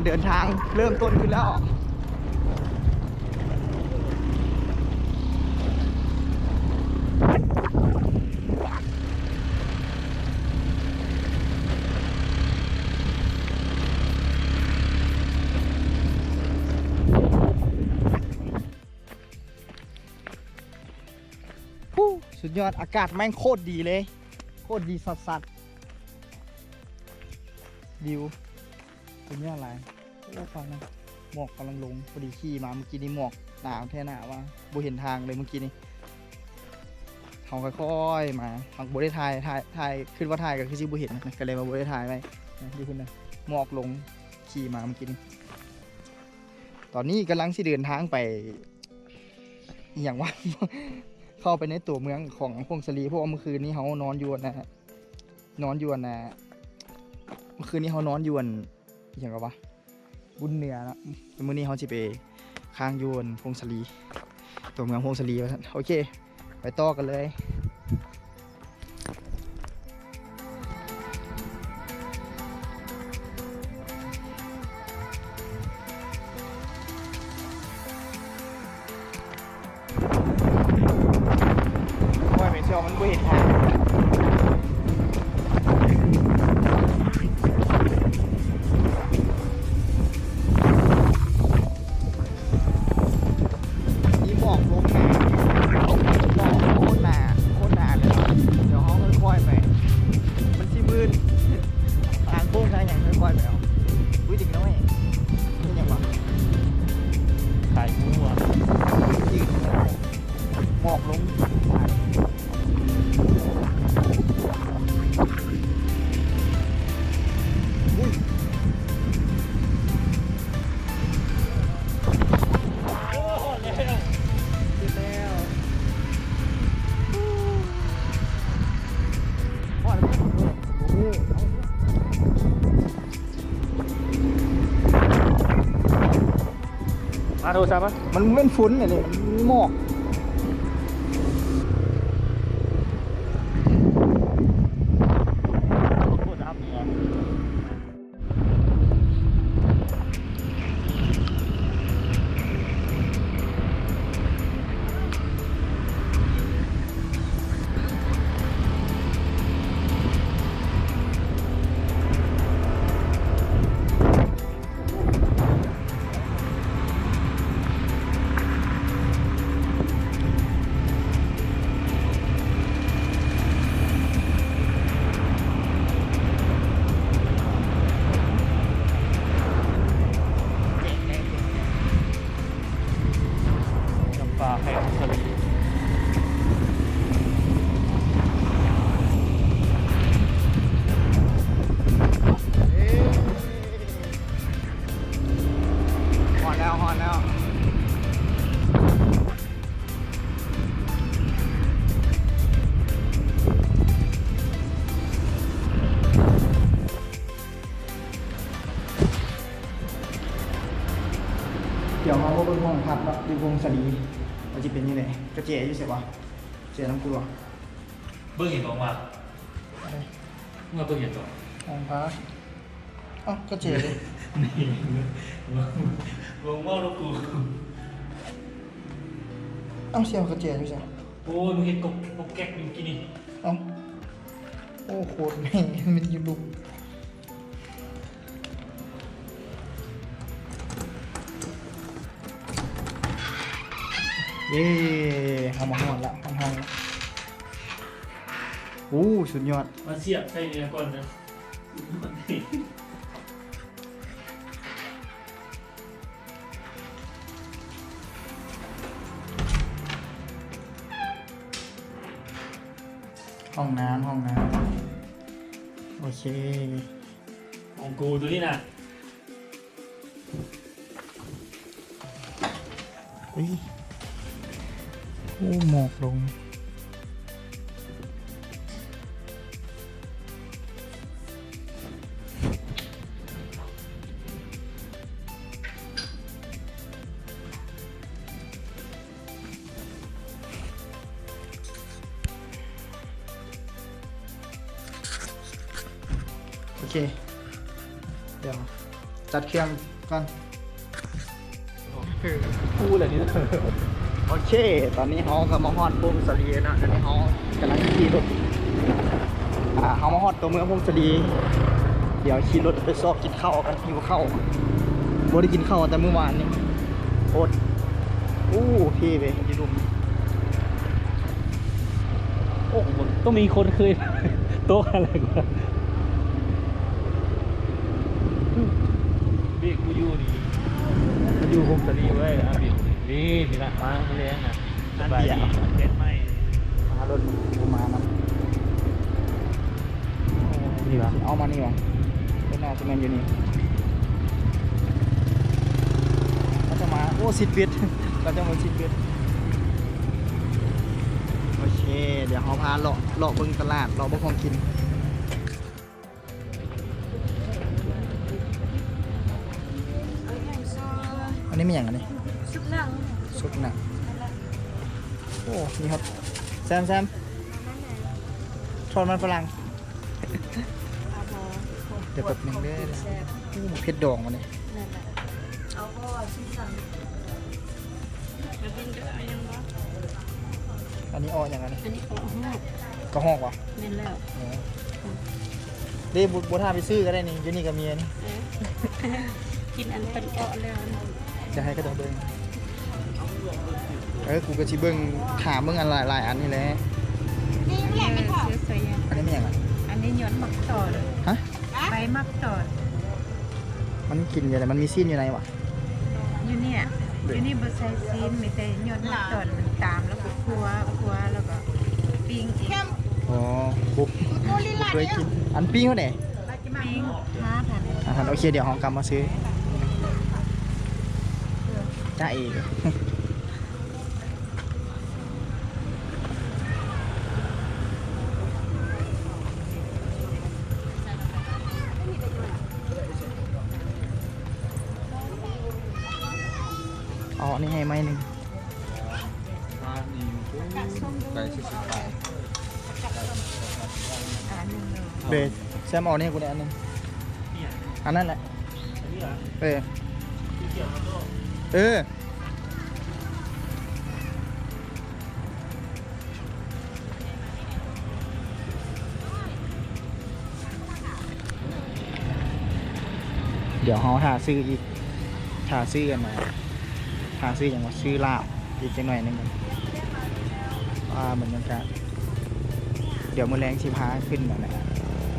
ເດີນທາງເລີ່ມຕົ້ນຂຶ້ນແລ້ວ. ໂອ້ ສຸດຍອດ ອາກາດແມ່ງໂຄດດີເລີຍ ໂຄດດີສັດໆ ວິວສຸດຍອດຫຼາຍ. ໂອ້ ຟ້ານະ ໝອກກຳລັງລົງ ພໍດີຂີ່ມາເມື່ອກີ້ນີ້ ໝອກໜາແທ້ໜາວ່າ ບໍ່ເຫັນທາງເລີຍເມື່ອກີ້ນີ້. ເຮົາຄ່ອຍໆມາ ເຮົາບໍ່ໄດ້ຖ່າຍ ຖ່າຍ ຖ່າຍ ຄິດວ່າຖ່າຍກໍຄືຊິບໍ່ເຫັນນະ ກໍເລີຍວ່າບໍ່ໄດ້ຖ່າຍໄວ້ນະ. ຢູ່ພຸ້ນນະ ໝອກລົງ ຂີ່ມາເມື່ອກີ້ນີ້. ຕອນນີ້ກຳລັງຊິເດີນທາງໄປ ອີ່ຫຍັງວະ ເຂົ້າໄປໃນຕົວເມືອງຂອງຜົ້ງສາລີ ເພາະວ່າມື້ຄືນນີ້ເຮົານອນຢູ່ອັນນະ ນອນຢູ່ອັນນະ ມື້ຄືນນີ້ເຮົານອນຢູ່ອັນ ອີ່ຫຍັງກະວະ ບຸນເໜືອເນາະ. ແຕ່ມື້ນີ້ເຮົາຊິໄປຄ້າງຢູ່ອັນຜົ້ງສາລີ ຕົວເມືອງຜົ້ງສາລີວ່າຊັ້ນ. ໂອເຄ ໄປຕໍ່ກັນເລີຍ. ໂອ້ຍ ແມ່ນຊິວ່າມັນບໍ່ເຫັນທາງ. ມີໝອກລົງໜາ ໝອກໂຄດໜາ ໂຄດໜາເລີຍ. ດຽວເຮົາຄ່ອຍໆໄປ ມັນຊິມື່ນ ທາງໂຄ້ງທາງຫຍັງ ຄ່ອຍໆໄປເອົາ. ອຸ້ຍ ເດັກນ້ອຍເຮັດຫຍັງວະ? ຂາຍໝູຫວາ? ໝອກລົງ. ມາໂທລະສັບມາ. ມັນແມ່ນຝົນອັນນີ້ ມັນໝອກ. ຈຳປາໄຄຜົ້ງສາລີ. ຮອດແລ້ວ ຮອດແລ້ວ. ດຽວເຮົາມາເບິ່ງຫ້ອງພັກເນາະ ຢູ່ຜົ້ງສາລີ ວ່າຊິເປັນຈັ່ງໃດ. ກະແຈຢູ່ໃສວະ? ແຈນຳກູບໍ່? ເບິ່ງເຫັນບໍ່ວ່າ ເມື່ອເບິ່ງເຫັນບໍ່? ຫ້ອງພັກ. ເອົ້າ ກະແຈເດ້. ນີ້ ເບິ່ງເວົ້ານຳກູ. ເອົ້າ ສຽງກະແຈຢູ່ໃສ? ໂອ້ຍ ມຶງເຮັດກົກ ກົກແກັກຢູ່ກີ້ນີ້. ເອົ້າ ໂອ້ ໂຄດແມ່ນ ແມ່ນຢູ່ລຸກ. ເຢ້ ເຮົາມາຮອດລະ ຮອດຫ້ອງລະ. ໂອ້ ສຸດຍອດ. ມາສຽບໃສ່ນີ້ກ່ອນເດີ. ຫ້ອງນ້ຳ ຫ້ອງນ້ຳ. ໂອເຄ ຂອງກູໂຕນີ້ນະ. ອຸ້ຍ ໂອ້ ໝອກລົງ. ໂອເຄ ດຽວ ຈັດເຄື່ອງກ່ອນ. ກູແຫຼະນີ້. ໂອເຄ ຕອນນີ້ເຮົາກໍມາຮອດຜົ້ງສາລີແລ້ວເນາະ. ຕອນນີ້ເຮົາກຳລັງຂີ່ລົດ ອ່າ ເຮົາມາຮອດຕົວເມືອງຜົ້ງສາລີ. ດຽວຂີ່ລົດໄປຊອກກິນເຂົ້າກັນ ຫິວເຂົ້າ ບໍ່ໄດ້ກິນເຂົ້າຕັ້ງແຕ່ມື້ວານນີ້. ໂອດ ໂອ້ ເທ່ເວີຍ ຢູ່ລຸ່ມ. ໂອ້ ຕ້ອງມີຄົນເຄີຍຕົກອະໄລກວ່າ. ເບກກູຢູ່ນີ້ ມັນຢູ່ຜົ້ງສາລີເວີຍ. ອາ ເບກນີ້ ນີ້ລະ ມາມື້ແລງນະ. ສະບາຍດີ ເຮັດໃໝ່ ມາລົດກູມານຳ. ນີ້ຫວາ? ເອົາມານີ້ຫວາ? ເພິ່ນໜ້າຈະແມ່ນຢູ່ນີ້. ເຂົາຈະມາ ໂອ້ ຊິດເບັດ ເຂົາຈະມາຊິດເບັດ. ໂອເຄ ດຽວເຮົາພາເລາະ ເລາະເບິ່ງຕະຫຼາດ ເລາະເບິ່ງຂອງກິນ. ອັນນີ້ແມ່ນຫຍັງອັນນີ້? ຊຸບໜັງ ຊຸບໜັງ. ໂອ້ ມີຮອດ ແຊມ ແຊມ ທອດມັນຝຣັ່ງ. ດຽວແປັບໜຶ່ງເດີ. ໂອ້ ໝາກເຜັດດອງວະນີ້. ເອົາບໍ່ວ່າຊິສັ່ງ ອັນນີ້ເອາະຫຍັງອັນນີ້? ອັນນີ້ເອາະຫອກ ກະຫອກຫວາ? ແມ່ນແລ້ວ. ເອີ ເດ້ ບໍ່ ບໍ່ຖ້າໄປຊື້ກໍໄດ້ນີ້ ຢູ່ນີ້ກໍມີອັນນີ້. ເອີ ກິນອັນເພິ່ນເອາະແລ້ວ ຈະໃຫ້ເຂົາເຈົ້າເບິ່ງ. ເອີ ກູກໍຊິເບິ່ງ ຖາມເບິ່ງອັນຫຼາຍໆອັນນີ້ແຫຼະ. ນີ້ແຫຼະ ແມ່ນບໍ່? ອັນນີ້ແມ່ນຫຍັງ? ອັນນີ້ຍອດໝາກຕອນ. ຮະ? ໃບໝາກຕອນ. ມັນກິນຈັ່ງໃດ? ມັນມີຊີ້ນຢູ່ໃນຫວາ? ຢູ່ນີ້ ຢູ່ນີ້ບໍ່ໃສ່ຊີ້ນ ມີແຕ່ຍອດໝາກຕອນ ມັນຕາມ ແລ້ວກໍຂົ້ວ ຂົ້ວ ແລ້ວກໍປີ້ງອີກ. ອໍ ບໍ່ ບໍ່ເຄີຍກິນ. ອັນປີ້ງເທົ່າໃດ? ປີ້ງຫ້າພັນ. ຫ້າພັນ ໂອເຄ ດຽວເຮົາກັບມາຊື້. ຈ້າເອ. ເອົາອັນນີ້ໃຫ້ໄມ້ໜຶ່ງ. ເບ ແຊມ ເອົານີ້ໃຫ້ກູແດ່ອັນໜຶ່ງ. ອັນນັ້ນແຫຼະ. ເອີ ເອີ. ດຽວເຮົາຖ້າຊື້ອີກ ຖ້າຊື້ອັນນ່າ ຖ້າຊື້ຫຍັງວະ ຊື້ລາບອີກຈັກໜ້ອຍໜຶ່ງ. ອ່າ ບັນຍາກາດ ດຽວມື້ແລງຊິພາຂຶ້ນອັນນ່າ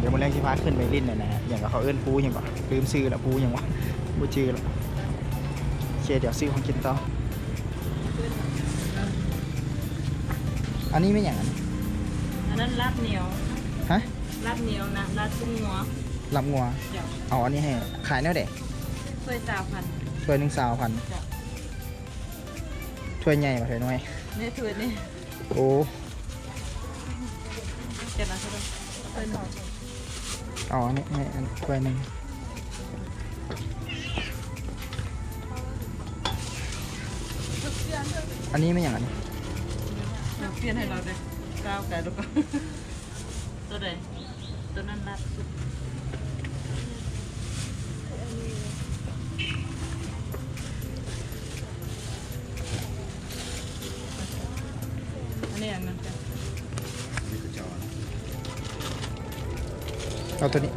ດຽວມື້ແລງຊິພາຂຶ້ນໄປຫຼິ້ນອັນນ່າ ຫຍັງກໍເຂົາເອີ້ນພູຫຍັງກໍ ລືມຊື່ລະ ພູຫຍັງວະ ບໍ່ຈື່ລະ. ໂອເຄ ດຽວຊື້ຂອງກິນຕໍ່. ອັນນີ້ແມ່ນຫຍັງອັນນີ້? ອັນນັ້ນລາບໜຽວ. ຮະ? ລາບໜຽວນະ ລາບຕຸ້ງງົວ. ລາບງົວ. ເຈົ້າ. ເອົາອັນນີ້ໃຫ້ ຂາຍແນວໃດ? ຖ້ວຍຊາວພັນ. ຖ້ວຍໜຶ່ງຊາວພັນ. ເຈົ້າ. ຖ້ວຍໃຫຍ່ບໍ່ ຖ້ວຍນ້ອຍ? ແມ່ຖ້ວຍນີ້. ໂອ້ ເຈົ້ານະ ຖ້ວຍໜຶ່ງ. ເອົາອັນນີ້ໃຫ້ອັນ ຖ້ວຍໜຶ່ງ. ອັນນີ້ແມ່ນຫຍັງອັນນີ້? ປ່ຽນໃຫ້ລາວເດີ້ ກ້າວໄກລູກ. ໂຕໃດ? ໂຕນັ້ນລາບສຸກ. ອັນນີ້ອັນນັ້ນກະ ເອົາໂຕນີ້.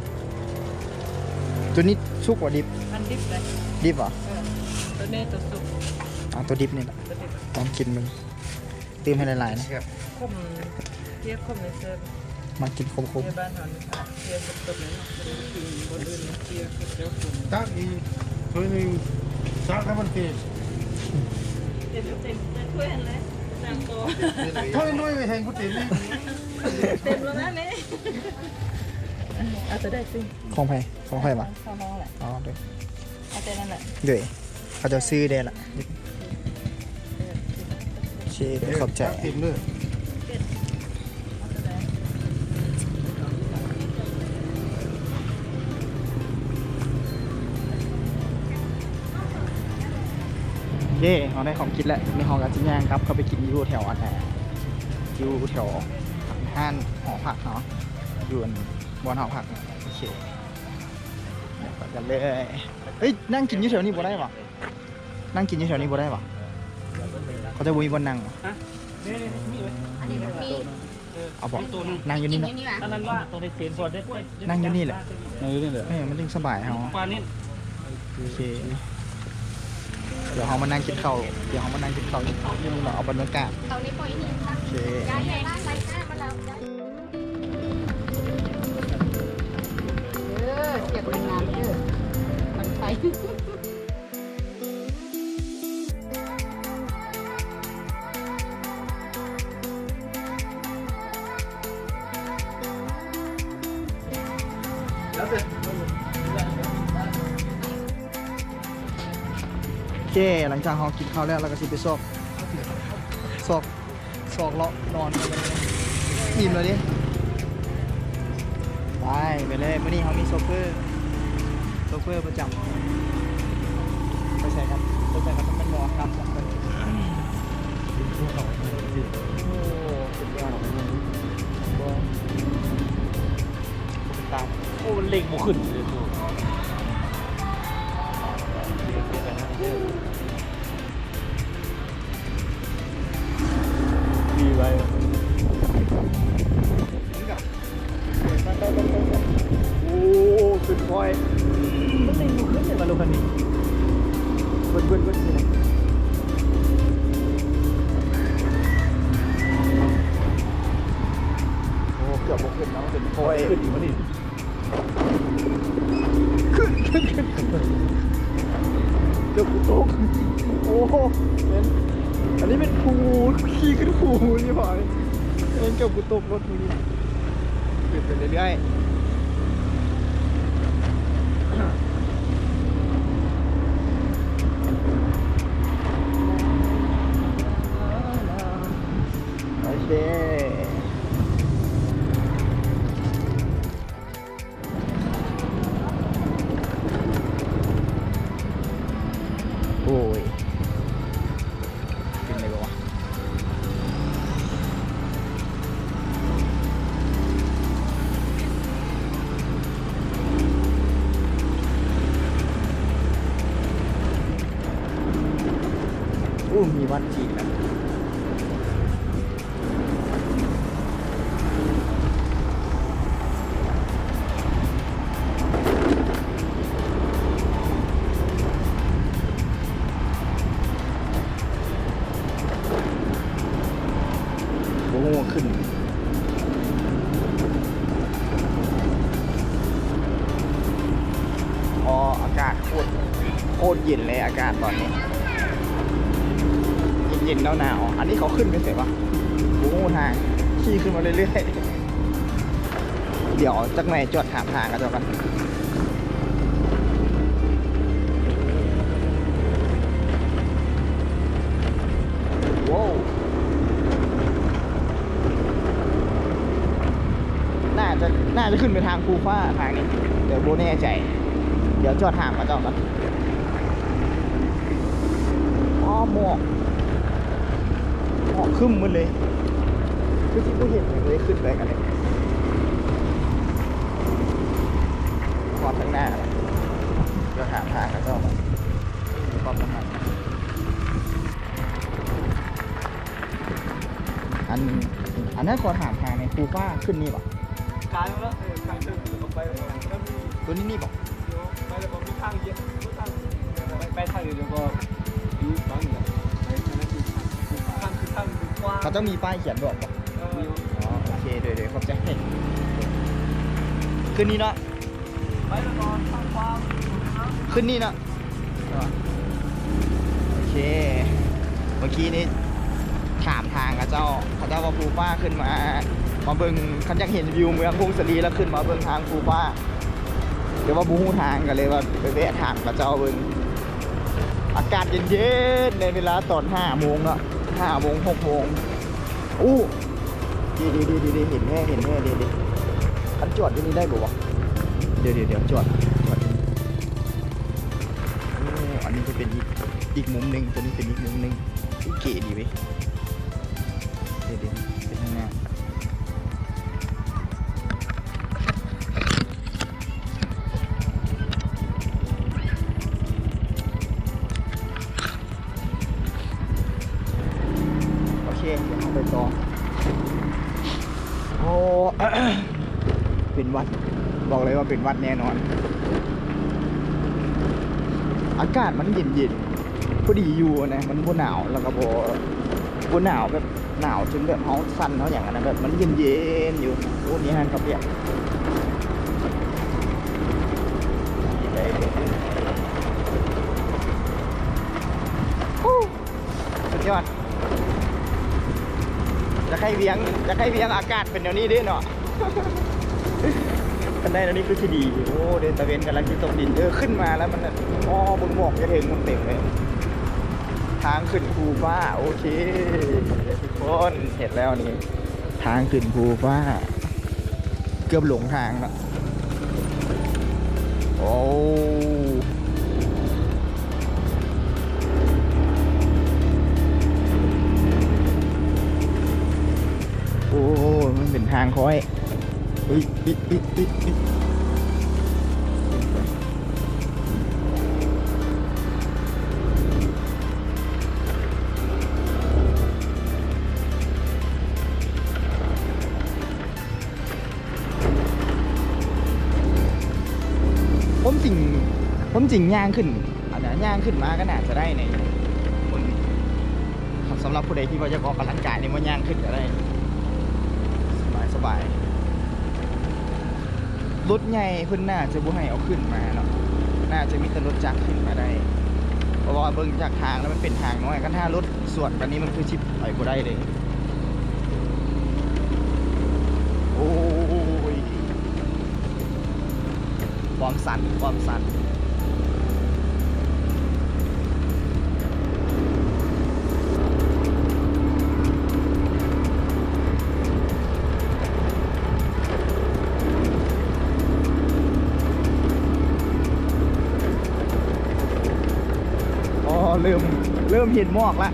ໂຕນີ້ສຸກບໍ່ດິບ? ອັນດິບເດ້. ດິບບໍ່? ເອີ ໂຕນີ້ໂຕສຸກ. ເອົາໂຕດິບນີ້ລະ ໂຕດິບ ລອງກິນເບິ່ງ. ຕື່ມໃຫ້ຫຼາຍໆນະ. ເຊບ ຂົມ ເພຍຂົມແມ່ນແຊບ. ມັກກິນຂົມໆ. ເພຍບ້ານເຮົານີ້ ເພຍສົດໆເລີຍເນາະ. ຄົນອື່ນ ຄົນອື່ນເພຍເຂົາເຈົ້າຂົມ. ຕັກອີກຖ້ວຍໜຶ່ງ ສັກໃຫ້ມັນເຕັມ. ເຕັມ ເຕັມຖ້ວຍຫັ້ນແຫຼະ. ຕັກຕໍ່ ຖ້ວຍນ້ອຍໄປແຮງບໍ່ເຕັມອີກ. ເຕັມແລ້ວນະນີ້. ເອົາໂຕໃດຊິ? ຂອງໃຜ? ຂອງຂ້ອຍຫວາ? ຂອງນ້ອງແຫຼະ. ອໍ ເດີ້. ເອົາແຕ່ນັ້ນແຫຼະ. ເດ້ ເຂົາເຈົ້າຊື້ແດ່ລະ. ໂອເຄ ຂອບໃຈ. ເຕັມເລີຍ. ເຢ້ ເຮົາໄດ້ຂອງກິນແລ້ວ. ນີ້ເຮົາກໍຊິຍ່າງກັບເຂົ້າໄປກິນຢູ່ແຖວອັນ ຢູ່ແຖວຮ້ານຫໍພັກເນາະ ຢູ່ອັນບ່ອນຫໍພັກ. ໂອເຄ. ກັນເລີຍ. ເອີຍ ນັ່ງກິນຢູ່ແຖວນີ້ບໍ່ໄດ້ຫວາ? ນັ່ງກິນຢູ່ແຖວນີ້ບໍ່ໄດ້ຫວາ? ເຂົາເຈົ້າບໍ່ມີບ່ອນນັ່ງຫວາ? ຮະ? ນີ້ໆ ມີໄວ້ ອັນນີ້ມີ. ເອົາບໍ່? ນັ່ງຢູ່ນີ້ເນາະ. ອັນນັ້ນວ່າ ນັ່ງຢູ່ນີ້ແຫຼະ ນັ່ງຢູ່ນີ້ແຫຼະ. ເອີ ມັນຈຶ່ງສະບາຍເຮົາ. ໂອເຄ ດຽວເຮົາມານັ່ງກິນເຂົ້າ ດຽວເຮົາມານັ່ງກິນເຂົ້າຢູ່ນີ້ເນາະ. ເອົາບັນຍາກາດ. ໂອເຄ ເອີ ສຽບງາມເດີ ມັນໄປ. ໂອເຄ ຫຼັງຈາກເຮົາກິນເຂົ້າແລ້ວ ເຮົາກະຊິໄປຊອກ ຊອກ ຊອກເລາະນອນ ອີ່ມແລ້ວເດ້. ໄປ ໄປເລີຍ. ມື້ນີ້ເຮົາມີໂຊເຟີ ໂຊເຟີປະຈຳ ໄປໃສກັນ ໄປໃສກັນ ຕ້ອງແມ່ນໝໍລຳນຳກັນ. ໂອ້ ສຸດຍອດ. ໂອ້ ເລັງບໍ່ຂຶ້ນເລີຍ. ດີໄວ. ໂອ້ ຂຶ້ນຄ່ອຍ ມັນເລັງບໍ່ຂຶ້ນເລີຍວ່າລົດຄັນນີ້. ເບິ່ງ ເບິ່ງ ເບິ່ງ ໂອ້ ເກືອບບໍ່ຂຶ້ນເນາະ ເປັນຄ່ອຍ ຂຶ້ນຢູ່ບໍ່ນີ້. ຂຶ້ນ ຂຶ້ນ ຂຶ້ນ ຂຶ້ນ ເກືອບກູຕົກ. ໂອ້ ແມ່ນ ອັນນີ້ແມ່ນພູ ຂີ່ຂຶ້ນພູນີ້ ແມ່ນເກືອບກູຕົກລົດມື້ນີ້. ຂຶ້ນໄປເລື້ອຍໆ ໂອເຄ. ໂອ້ຍ ເປັນໄດ້ບໍ່ວະ? ໂອ້ ມີວັດຈີນນະ. ບໍ່ຮູ້ວ່າຂຶ້ນ ອໍ ອາກາດ ໂຄດ ໂຄດເຢັນເລີຍອາກາດຕອນນີ້ ເຢັນໆ ໜາວໆ. ອັນນີ້ເຂົາຂຶ້ນໄປໃສວະ? ບໍ່ຮູ້ທາງ ຂີ່ຂຶ້ນມາເລື້ອຍໆ. ດຽວຈັກໜ່ອຍຈອດຖາມທາງເຂົາເຈົ້າກ່ອນ. ໂວ້ ໜ້າຈະ ໜ້າຈະຂຶ້ນໄປທາງພູຟ້າທາງນີ້ ແຕ່ບໍ່ແນ່ໃຈ ດຽວຈອດຖາມເຂົາເຈົ້າກ່ອນ. ອໍ ໝອກ ໝອກຄຶ້ມໝົດເລີຍ ຄືຊິບໍ່ເຫັນຫຍັງເລີຍ ຂຶ້ນໄປກັນເລີຍ. ຮອດທາງໜ້າ ດຽວຖາມທາງເຂົາເຈົ້າກ່ອນ. ອັນ ອັນນັ້ນຂໍຖາມທາງແດ່ ພູຟ້າຂຶ້ນນີ້ບໍ່? ກາຍມາແລ້ວ ເອີ ກາຍເຖິງແລ້ວກໍໄປແລ້ວ ໂຕນີ້ນີ້ບໍ່? ໄປແລ້ວກໍມີທາງເຢັນ ມີທາງ ໄປ ໄປທາງອື່ນແລ້ວກໍຢູ່ຝັ່ງນີ້ແຫຼະ ໄປທາງນັ້ນ ທາງຄືທາງກວ້າງ. ເຂົາເຈົ້າມີປ້າຍຂຽນບອກບໍ່? ເອີ ອໍ ໂອເຄ ໂດຍ ໂດຍ ຂອບໃຈ. ຂຶ້ນນີ້ເນາະ ໄປແລ້ວກໍທາງຂວາ ຂຶ້ນນີ້ເນາະ. ໂອເຄ ເມື່ອກີ້ນີ້ຖາມທາງເຂົາເຈົ້າ ເຂົາເຈົ້າວ່າພູຟ້າຂຶ້ນມາ ມາເບິ່ງ ຄັນຢາກເຫັນວິວເມືອງຜົ້ງສາລີ ແລ້ວຂຶ້ນມາເບິ່ງທາງພູຟ້າ ແຕ່ວ່າບໍ່ຮູ້ທາງ ກໍເລີຍວ່າໄປແວະຖາມເຂົາເຈົ້າເບິ່ງ. ອາກາດເຢັນໆ ໃນເວລາຕອນຫ້າໂມງເນາະ ຫ້າໂມງ ຫົກໂມງ. ໂອ້ ເດໆໆໆ ເຫັນແທ້ ເຫັນແທ້ ເດໆ ຄັນຈອດຢູ່ນີ້ໄດ້ບໍ່ວະ? ດຽວໆໆ ຈອດ ຈອດຢູ່ນີ້. ໂອ້ ອັນນີ້ກໍເປັນອີກ ອີກມຸມໜຶ່ງ ຕົວນີ້ເປັນອີກມຸມໜຶ່ງ. ອຸ້ຍ ເກດີເວີຍ ເດໆ ເປັນທາງໜ້າ. ເຄ ດຽວເຮົາໄປຕໍ່. ໂອ້ ເປັນຫວັດ ບອກເລີຍວ່າເປັນຫວັດແນ່ນອນ. ອາກາດມັນເຢັນໆ ພໍດີຢູ່ນະ ມັນບໍ່ໜາວ ແລ້ວກໍບໍ່ ບໍ່ໜາວແບບ ໜາວຈົນແບບເຮົາສັ່ນເຮົາຫຍັງຫັ້ນນະ ແບບມັນເຢັນໆຢູ່. ໂອ້ ມີຮ້ານກາເຟ. ໂອ້ ສຸດຍອດ. ຢາກໃຫ້ວຽງ ຢາກໃຫ້ວຽງອາກາດເປັນແນວນີ້ເດ້ເນາະ. ຄັນໄດ້ແນວນີ້ຄືຊິດີ. ໂອ້ ເດ ຕາເວັນກຳລັງຊິຕົກດິນ. ເອີ ຂຶ້ນມາແລ້ວມັນ ໂອ້ ເບິ່ງໝອກຢູ່ເທິງມັນເຕັມເລີຍ. ທາງຂຶ້ນພູຟ້າ. ໂອເຄ ທຸກຄົນ ເຫັນແລ້ວນີ້ ທາງຂຶ້ນພູຟ້າ ເກືອບຫຼົງທາງເນາະ. ໂອ້ ໂອ້ ມັນເປັນທາງຄ່ອຍ. ເອີຍ ເອີຍ ເອີຍ ເອີຍ ເອີຍ. ຄວາມຈິງ ຄວາມຈິງຍ່າງຂຶ້ນ ອັນນະ ຍ່າງຂຶ້ນມາກໍໜ້າຈະໄດ້ໃນ ຄົນ ສຳລັບຜູ້ໃດທີ່ວ່າຢາກອອກກຳລັງກາຍນີ້ ມາຍ່າງຂຶ້ນກໍໄດ້ ສະບາຍໆ. ລົດໃຫຍ່ເພິ່ນໜ້າຈະບໍ່ໃຫ້ເອົາຂຶ້ນມາເນາະ ໜ້າຈະມີແຕ່ລົດຈັກຂຶ້ນມາໄດ້ ເພາະວ່າເບິ່ງຈາກທາງແລ້ວມັນເປັນທາງນ້ອຍ ຄັນຖ້າລົດສວນປານນີ້ມັນຄືຊິໄປບໍ່ໄດ້ເດ້. ໂອ້ຍ ຄວາມຊັນ ຄວາມຊັນ. ອໍ ເລີ່ມ ເລີ່ມເຫັນໝອກລະ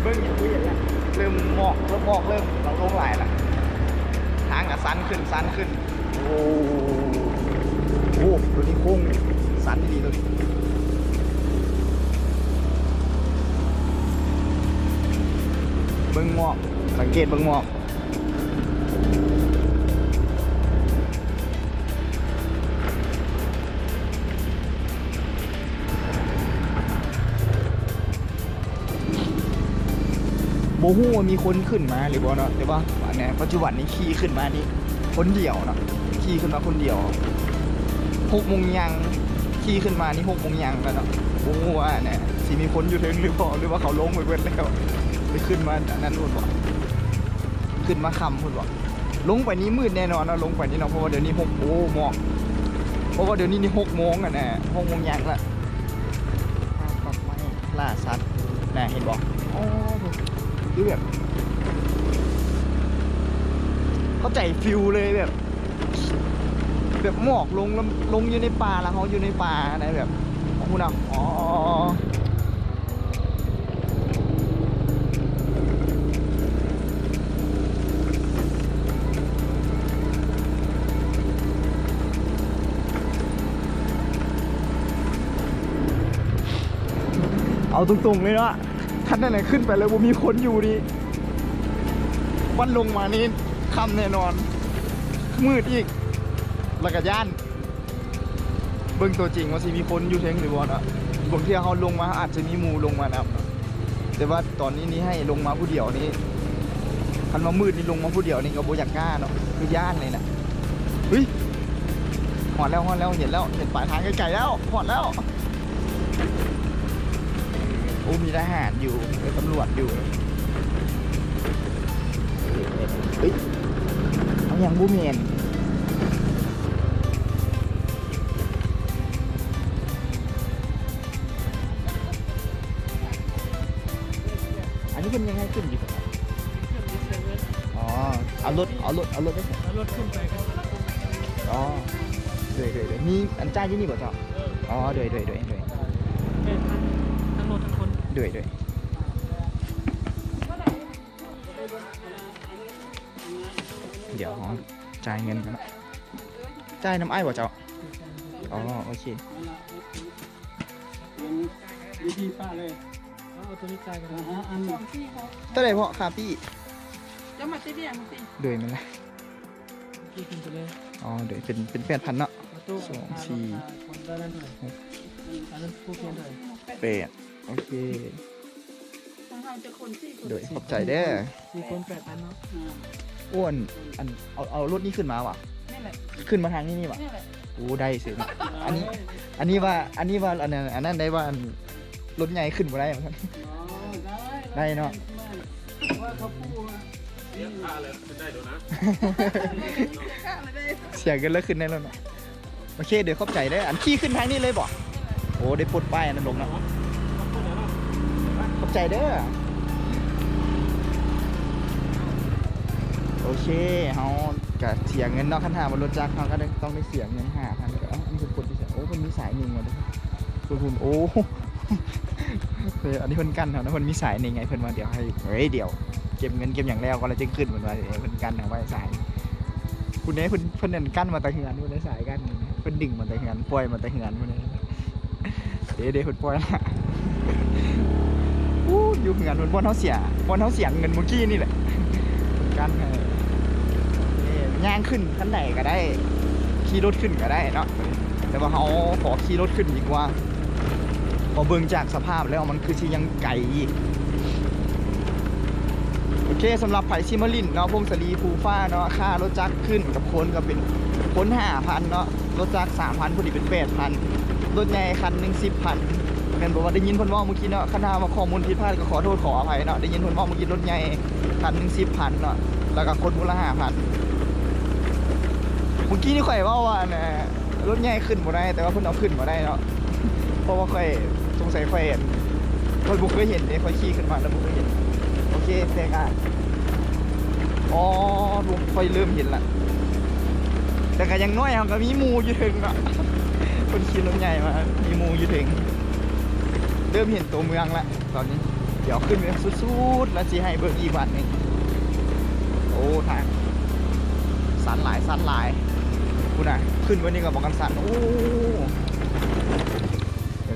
ເບິ່ງ ເຫັນບໍ່ເຫັນລະ ເລີ່ມໝອກ ເລີ່ມໝອກ ເລີ່ມລົງຫຼາຍລະ ທາງກະຊັນຂຶ້ນ ຊັນຂຶ້ນ. ໂອ້ ໂອ້ ໂຕນີ້ໂຄ້ງ ຊັນອີ່ຫຼີໂຕນີ້ ເບິ່ງໝອກ ສັງເກດເບິ່ງໝອກ. ບໍ່ຮູ້ວ່າມີຄົນຂຶ້ນມາຫຼືບໍ່ເນາະ ແຕ່ວ່າອັນເນີ້ຍ ປັດຈຸບັນນີ້ຂີ່ຂຶ້ນມານີ້ຄົນດຽວເນາະ ຂີ່ຂຶ້ນມາຄົນດຽວ ຫົກໂມງຍ່າງ ຂີ່ຂຶ້ນມານີ້ຫົກໂມງຍ່າງແລ້ວເນາະ. ບໍ່ຮູ້ວ່າອັນເນີ້ຍ ຊິມີຄົນຢູ່ເທິງຫຼືບໍ່ ຫຼືວ່າເຂົາລົງໄປເບິດແລ້ວ ຫຼືຂຶ້ນມາອັນນັ້ນພຸ້ນບໍ ຂຶ້ນມາຄ່ຳພຸ້ນບໍ. ລົງໄປນີ້ມືດແນ່ນອນເນາະ ລົງໄປນີ້ເນາະ ເພາະວ່າດຽວນີ້ຫົກ ໂອ້ ໝອກ ເພາະວ່າດຽວນີ້ນີ້ຫົກໂມງຫັ້ນນະ ຫົກໂມງຍ່າງລະ ຕັດໄມ້ລ່າສັດນະ ເຫັນບໍ່? ໂອ້ ຄືແບບ ເຂົ້າໃຈຟີລເລີຍ ແບບ ແບບໝອກລົງ ລົງຢູ່ໃນປ່າ ແລ້ວເຮົາຢູ່ໃນປ່ານະ ແບບ ເຮົາຮູ້ນະ ອໍ. ເອົາຕົງໆເລີຍເນາະ ຄັນນັ້ນແຫຼະ ຂຶ້ນໄປແລ້ວບໍ່ມີຄົນຢູ່ນີ້ ວັນລົງມານີ້ຄ່ຳແນ່ນອນ ມືດອີກ ແລ້ວກະຢ້ານ. ເບິ່ງຕົວຈິງວ່າຊິມີຄົນຢູ່ເທິງຫຼືບໍ່ເນາະ ບາງເທື່ອເຮົາລົງມາ ເຮົາອາດຈະມີໝູ່ລົງມານຳ ແຕ່ວ່າຕອນນີ້ນີ້ໃຫ້ລົງມາຜູ້ດຽວນີ້ ຄັນວ່າມືດນີ້ລົງມາຜູ້ດຽວນີ້ກໍບໍ່ຢາກກ້າເນາະ ຄືຢ້ານເລີຍນະ. ຫຶ ຮອດແລ້ວ ຮອດແລ້ວ ເຫັນແລ້ວ ເຫັນປາຍທາງໄກໆແລ້ວ ຮອດແລ້ວ. ໂອ້ ມີທະຫານຢູ່ ມີຕຳຫຼວດຢູ່. ເອີ ເອີ ເອີ ເອີ ເອົາຫຍັງ ບໍ່ແມ່ນ. ອັນນີ້ເພິ່ນຍັງໃຫ້ຂຶ້ນຢູ່ບໍ່? ອໍ ເອົາລົດ ເອົາລົດ ເອົາລົດໄປໃສ? ເອົາລົດຂຶ້ນໄປກັນ. ອໍ ໂດຍ ໂດຍ ໂດຍ ມີອັນຈ່າຍຢູ່ນີ້ບໍ່ເຈົ້າ? ເອີ ອໍ ໂດຍ ໂດຍ ໂດຍ ໂດຍ ທັງລົດທັງຄົນ. ໂດຍ ໂດຍ ດຽວເຮົາຈ່າຍເງິນກ່ອນເນາະ. ຈ່າຍນຳອ້າຍບໍ່ເຈົ້າ? ອໍ ໂອເຄ. ຢູ່ທີ່ປ້າເລີຍ. ເອົາໂຕນີ້ຈ່າຍກໍໄດ້ ສອງສີ່ຫົກ ເທົ່າໃດເພາະຄ່າປີ້? ເຈົ້າມາແຕ່ວຽງຕິ? ໂດຍ ແມ່ນລະ ປີ້ຂຶ້ນໄປເລີຍ ອໍ ໂດຍ ເປັນ ເປັນແປດພັນເນາະ ໂຕ ສອງສີ່ ອັນນັ້ນເທົ່າໃດ? ອັນນັ້ນຜູ້ພຽນເທົ່າໃດ? ແປດ ໂອເຄ ຂອງເຮົາຈັກຄົນ? ສີ່ຄົນ ໂດຍ ຂອບໃຈເດີ ສີ່ຄົນ ແປດພັນເນາະ ອ້ວນ ອັນ ເອົາ ເອົາລົດນີ້ຂຶ້ນມາຫວາ? ແມ່ນແຫຼະ ຂຶ້ນມາທາງນີ້ນີ້ຫວາ? ແມ່ນແຫຼະ ໂອ້ ໄດ້ເສີຍເນາະ ອັນນີ້ ອັນນີ້ວ່າ ອັນນີ້ວ່າ ອັນນັ້ນ ອັນນັ້ນໄດ້ວ່າ ອັນ ລົດໃຫຍ່ຂຶ້ນບໍ່ໄດ້ວ່າຊັ້ນ ອໍ ໄດ້ ໄດ້ເນາະ ວ່າເຂົາຜູ້ ເສຍຄ່າແລ້ວຂຶ້ນໄດ້ໂລດນະ ເສຍຄ່າແລ້ວເດ້ ເສຍເງິນແລ້ວຂຶ້ນໄດ້ໂລດເນາະ ໂອເຄ ໂດຍ ຂອບໃຈເດີ ອັນຂີ່ຂຶ້ນທາງນີ້ເລີຍບໍ່? ໂອ້ ໄດ້ປົດປ້າຍອັນນັ້ນລົງເນາະ ຂອບໃຈເດີ ໂອເຄ ເຮົາກະເສຍເງິນເນາະ ຄັນຖ້າວ່າລົດຈັກເຮົາກະໄດ້ ຕ້ອງໄດ້ເສຍເງິນຫ້າພັນ ເອົ້າ ມີຄົນກົດທີ່ໃສ? ໂອ້ ເພິ່ນມີສາຍໜຶ່ງວ່າ ພຸ້ນໆ ໂອ້ ເອີ ອັນນີ້ເພິ່ນກັ້ນເຮົານະ ເພິ່ນມີສາຍໜຶ່ງ ໃຫ້ເພິ່ນວ່າ ດຽວໃຫ້ ເອີຍ ດຽວເກັບເງິນເກັບຫຍັງແລ້ວກ່ອນ ແລ້ວຈຶ່ງຂຶ້ນ ເພິ່ນວ່າ ເອີ ເພິ່ນກັ້ນເອົາໄວ້ສາຍ ພຸ້ນເດ້ ເພິ່ນ ເພິ່ນນັ້ນກັ້ນມາແຕ່ເຮືອນ ພຸ້ນເດ້ ສາຍກັ້ນນີ້ ເພິ່ນດຶງມາແຕ່ເຮືອນ ປ່ອຍມາແຕ່ເຮືອນພຸ້ນເດ້ ເດ້ ເດ້ ເພິ່ນປ່ອຍລະ ອູ້ ຢູ່ເຮືອນພຸ້ນ ບ່ອນເຮົາເສຍ ບ່ອນເຮົາເສຍເງິນມື້ກີ້ນີ້ແຫຼະ ເພິ່ນກັ້ນໃຫ້ ເອີ ຍ່າງຂຶ້ນຄັນໃດກະໄດ້ ຂີ່ລົດຂຶ້ນກະໄດ້ເນາະ ແຕ່ວ່າເຮົາຂໍຂີ່ລົດຂຶ້ນດີກວ່າ ເພາະເບິ່ງຈາກສະພາບແລ້ວມັນຄືຊິຍັງໄກອີກ. ໂອເຄ ສຳລັບໃຜຊິມາຫຼິ້ນເນາະ ພົງສາລີພູຟ້າເນາະ ຄ່າລົດຈັກຂຶ້ນກັບຄົນກະເປັນຄົນຫ້າພັນເນາະ ລົດຈັກສາມພັນ ພໍດີເປັນແປດພັນ ລົດໃຫຍ່ຄັນໜຶ່ງສິບພັນ ແມ່ນບໍ່? ວ່າໄດ້ຍິນເພິ່ນເວົ້າມື້ກີ້ເນາະ ຄັນຖ້າວ່າຂໍ້ມູນຜິດພາດກະຂໍໂທດຂໍອະໄພເນາະ ໄດ້ຍິນເພິ່ນເວົ້າມື້ກີ້ ລົດໃຫຍ່ຄັນໜຶ່ງສິບພັນເນາະ ແລ້ວກະຄົນຜູ້ລະຫ້າພັນ ມື້ກີ້ນີ້ຂ້ອຍເວົ້າວ່າ ອັນ ລົດໃຫຍ່ຂຶ້ນບໍ່ໄດ້ ແຕ່ວ່າເພິ່ນເອົາຂຶ້ນມາໄດ້ເນາະ ເພາະວ່າຂ້ອຍ ສົງໄສຂ້ອຍ ອັນ ຂ້ອຍບໍ່ເຄີຍເຫັນເດ້ ຂ້ອຍຂີ່ຂຶ້ນມາແລ້ວບໍ່ເຄີຍເຫັນ. ໂອເຄ ແຕ່ກະ ອໍ ທຸກ ຂ້ອຍເລີ່ມເຫັນລະ ແຕ່ກະຢ່າງໜ້ອຍເຮົາກະມີໝູ່ຢູ່ເທິງເນາະ ເພິ່ນຂີ່ລົດໃຫຍ່ມາ ມີໝູ່ຢູ່ເທິງ ເລີ່ມເຫັນໂຕເມືອງລະ ຕອນນີ້ ດຽວຂຶ້ນໄປສຸດໆ ແລ້ວຊິໃຫ້ເບິ່ງອີກບາດໜຶ່ງ. ໂອ້ ທາງຊັນຫຼາຍ ຊັນຫຼາຍ ພຸ້ນນະ ຂຶ້ນໄປນີ້ກະບໍ່ກັນຊັນ. ໂອ້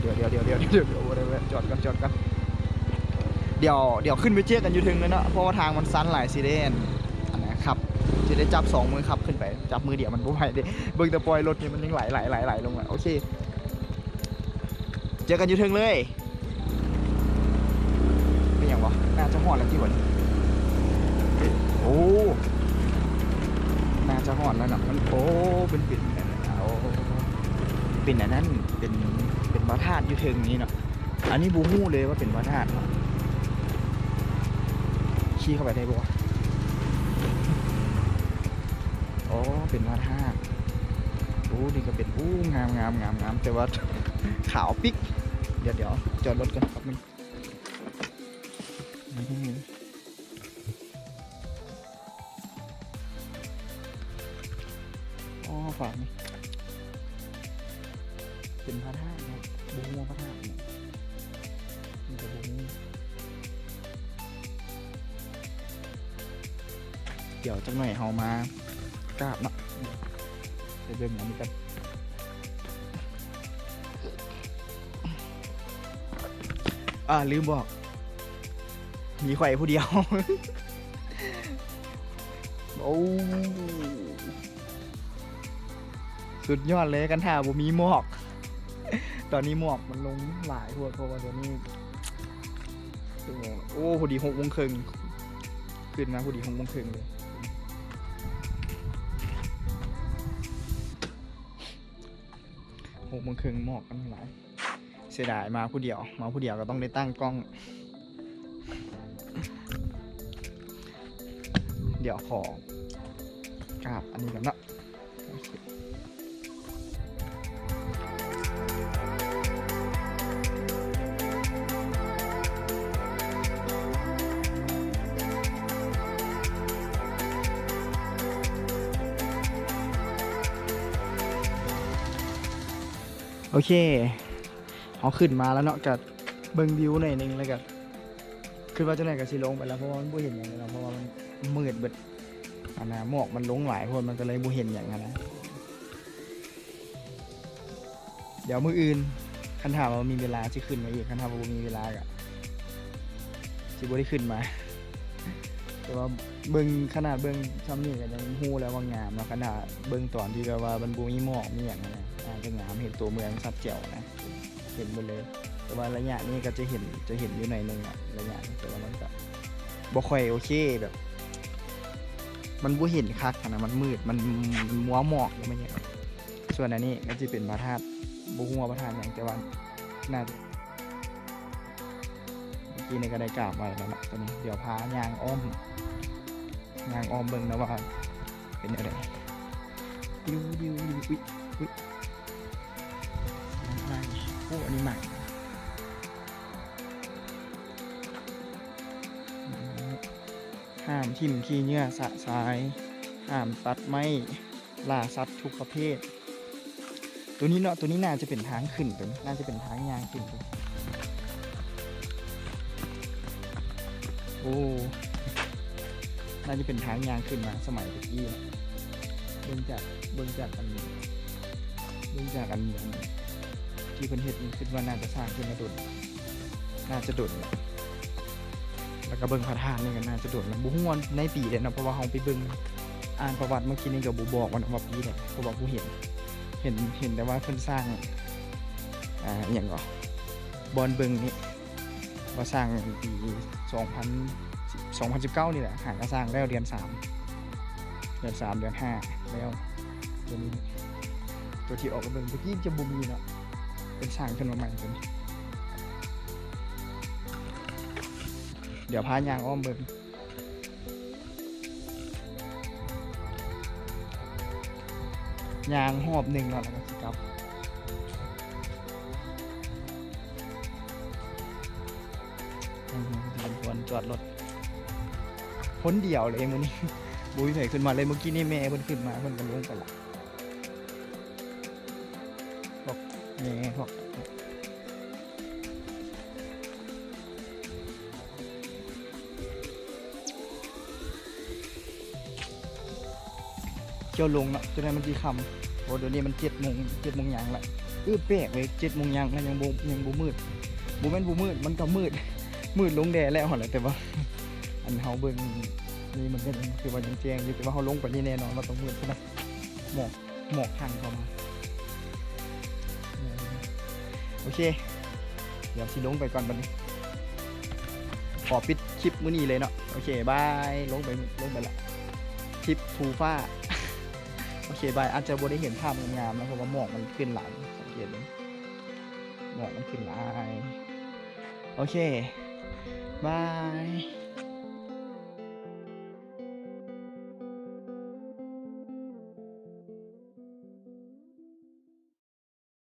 ດຽວ ດຽວ ດຽວ ດຽວ ດຽວ ດຽວ ດຽວ ດຽວ ຈອດກ່ອນ ຈອດກ່ອນ ດຽວ ດຽວຂຶ້ນໄປເຈີກັນຢູ່ເທິງເລີຍເນາະ ເພາະວ່າທາງມັນຊັນຫຼາຍ ຊິໄດ້ ອັນ ອັນນະ ຂັບ ຊິໄດ້ຈັບສອງມືຂັບຂຶ້ນໄປ ຈັບມືດຽວມັນບໍ່ໄຫວເດ້ ເບິ່ງແຕ່ປ່ອຍລົດນີ້ມັນຍັງໄຫຼ ໄຫຼ ໄຫຼ ໄຫຼລົງລະ. ໂອເຄ ເຈີກັນຢູ່ເທິງເລີຍ. ເປັນຫຍັງວະ? ໜ້າຈະຮອດແລ້ວຕິວະນີ້. ໂອ້ ໜ້າຈະຮອດແລ້ວເນາະ. ມັນ ໂອ້ ເປັນ ເປັນ ເປັນອັນນັ້ນ ເປັນ ເປັນພະທາດຢູ່ເທິງນີ້ເນາະ. ອັນນີ້ບໍ່ຮູ້ເລີຍວ່າເປັນພະທາດເນາະ. ຂີ່ເຂົ້າໄປໄດ້ບໍ່ວະ? ອໍ ເປັນພະທາດ. ໂອ້ ນີ້ກະເປັນ ໂອ້ ງາມ ງາມ ງາມ ງາມ ແຕ່ວ່າຂາວປິກ. ດຽວ ດຽວ ຈອດລົດກ່ອນແປັບໜຶ່ງ. ອໍ ຂວານີ້ເປັນພະທາດເນາະ. ບໍ່ຮູ້ວ່າພະທາດຫຍັງ ມັນກະບໍ່ຮູ້. ດຽວຈັກໜ້ອຍເຮົາມາກາບເນາະ ໄປເບິ່ງອັນນີ້ກັນ. ອ່າ ລືມບອກ ມີຂ້ອຍຜູ້ດຽວ. ໂອ້ ສຸດຍອດເລີຍ ຄັນຖ້າບໍ່ມີໝອກ. ຕອນນີ້ໝອກມັນລົງຫຼາຍໂພດ ເພາະວ່າຕອນນີ້ ໂອ້ ພໍດີຫົກໂມງເຄິ່ງ ຂຶ້ນມາພໍດີຫົກໂມງເຄິ່ງເລີຍ. ຫົກໂມງເຄິ່ງໝອກມັນຫຼາຍ. ເສຍດາຍມາຜູ້ດຽວ ມາຜູ້ດຽວກະຕ້ອງໄດ້ຕັ້ງກ້ອງ. ດຽວຂໍກາບອັນນີ້ກ່ອນເນາະ. ໂອເຄ ໂອເຄ ເຮົາຂຶ້ນມາແລ້ວເນາະ ກະເບິ່ງວິວໜ້ອຍໜຶ່ງ ແລ້ວກະ ຄິດວ່າຈັ່ງໃດກະຊິລົງໄປແລ້ວ ເພາະວ່າມັນບໍ່ເຫັນຫຍັງເລີຍເນາະ ເພາະວ່າມັນມືດເບິດ ອັນນະ ໝອກມັນລົງຫຼາຍໂພດ ມັນກະເລີຍບໍ່ເຫັນຫຍັງຫັ້ນນະ. ດຽວມື້ອື່ນ ຄັນຖ້າວ່າມີເວລາຊິຂຶ້ນມາອີກ ຄັນຖ້າວ່າບໍ່ມີເວລາກະ ຊິບໍ່ໄດ້ຂຶ້ນມາ. ແຕ່ວ່າເບິ່ງ ຂະໜາດເບິ່ງຊ່ຳນີ້ກໍຍັງຮູ້ແລ້ວວ່າງາມເນາະ, ຂະໜາດເບິ່ງຕອນທີ່ແບບວ່າມັນບໍ່ມີໝອກມີຫຍັງນະ ອາດຈະງາມ. ເຫັນຕົວເມືອງຊັດແຈ່ວນະ ເຫັນໝົດເລີຍ. ແຕ່ວ່າໄລຍະນີ້ກໍຈະເຫັນ ຈະເຫັນຢູ່ໜ້ອຍໜຶ່ງແຫຼະ ໄລຍະນີ້, ແຕ່ວ່າມັນກໍບໍ່ຄ່ອຍໂອເຄ ແບບມັນບໍ່ເຫັນຄັກຫັ້ນນະ, ມັນມືດ ມັນ ມັນມົວໝອກ ມັນຫຍັງ. ສ່ວນອັນນີ້ກໍຈະເປັນພະທາດ ບໍ່ຮູ້ວ່າພະທາດຫຍັງ ແຕ່ວ່າໜ້າຈະ ເມື່ອກີ້ນີ້ກໍໄດ້ກາບໄຫວ້ແລ້ວເນາະ. ຕອນນີ້ດຽວພາຍ່າງອ້ອມ ຍ່າງອ້ອມເບິ່ງເນາະວ່າເປັນແນວໃດ. ດິວ ດິວ ດິວ ອຸ້ຍ ອຸ້ຍ ໂອ້ ອັນນີ້ໃໝ່. ຫ້າມຖິ້ມຂີ້ເຫຍື້ອຊະຊາຍ, ຫ້າມຕັດໄມ້, ລ່າສັດທຸກປະເພດ. ໂຕນີ້ເນາະ ໂຕນີ້ໜ້າຈະເປັນທາງຂຶ້ນ, ໂຕນີ້ໜ້າຈະເປັນທາງຍ່າງຂຶ້ນ. ໂອ້ ໜ້າຈະເປັນທາງຍ່າງຂຶ້ນມາສະໄໝແຕ່ກີ້. ເບິ່ງຈາກ ເບິ່ງຈາກອັນ ເບິ່ງຈາກອັນ ອັນທີ່ເພິ່ນເຮັດນີ້ ຄິດວ່າໜ້າຈະສ້າງຂຶ້ນມາດົນ ໜ້າຈະດົນແລ້ວ. ແລ້ວກໍເບິ່ງພະທາດນີ້ກໍໜ້າຈະດົນແລ້ວ, ບໍ່ຮູ້ວ່າໃນປີໃດເນາະ, ເພາະວ່າເຮົາໄປເບິ່ງ ອ່ານປະຫວັດເມື່ອກີ້ນີ້ກໍບໍ່ບອກວ່າ ວ່າປີໃດ ເພາະວ່າບໍ່ເຫັນ. ເຫັນ ເຫັນແຕ່ວ່າເພິ່ນສ້າງ ອ່າ ອີ່ຫຍັງກໍ ບ່ອນເບິ່ງນີ້ວ່າສ້າງປີສອງພັນ ສອງພັນສິບເກົ້ານີ້ແຫຼະ, ຫາກໍສ້າງແລ້ວເດືອນສາມ ເດືອນສາມ ເດືອນຫ້າແລ້ວ. ຕົວນີ້ ຕົວທີ່ອອກໄປເບິ່ງເມື່ອກີ້ຈະບໍ່ມີເນາະ, ເພິ່ນສ້າງຂຶ້ນມາໃໝ່ຕົວນີ້. ດຽວພາຍ່າງອ້ອມເບິ່ງ ຍ່າງຮອບໜຶ່ງເນາະ ແລ້ວກໍຊິກັບ. ອືມ ເປັນຄົນຈອດລົດຄົນດຽວເລີຍມື້ນີ້ ບໍ່ມີໃຜຂຶ້ນມາເລີຍ. ເມື່ອກີ້ນີ້ແມ່ເພິ່ນຂຶ້ນມາ ເພິ່ນກໍລົງໄປລະ. ບອກແມ່ພວກ ຂ້ຽວລົງເນາະ ຈະໄດ້ມັນຊິຄ່ຳ. ໂອ້ ດຽວນີ້ມັນເຈັດໂມງ ເຈັດໂມງຫຍັງລະ. ເອີ ແປກເວີຍ ເຈັດໂມງຫຍັງລະ ຍັງບໍ່ ຍັງບໍ່ມືດ. ບໍ່ແມ່ນບໍ່ມືດ ມັນກໍມືດ ມືດລົງແດ່ແລ້ວຫັ້ນແຫຼະ. ແຕ່ວ່າ ອັນເຮົາເບິ່ງນີ້ມັນກໍຍັງ ຄືວ່າຍັງແຈ້ງຢູ່, ແຕ່ວ່າເຮົາລົງໄປນີ້ແນ່ນອນວ່າຕ້ອງມືດພຸ້ນນະ ໝອກ ໝອກທາງເຂົ້າມາ. ໂອເຄ ດຽວຊິລົງໄປກ່ອນບັດນີ້ ຂໍປິດຄລິບມື້ນີ້ເລີຍເນາະ. ໂອເຄ ບາຍ ລົງໄປ ລົງໄປລະ ທຣິບພູຟ້າ. ໂອເຄ ບາຍ ອາດຈະບໍ່ໄດ້ເຫັນພາບງາມໆນະ ເພາະວ່າໝອກມັນຂຶ້ນຫຼາຍ ສັງເກດເບິ່ງ ໝອກມັນຂຶ້ນຫຼາຍ. ໂອເຄ ບາຍ.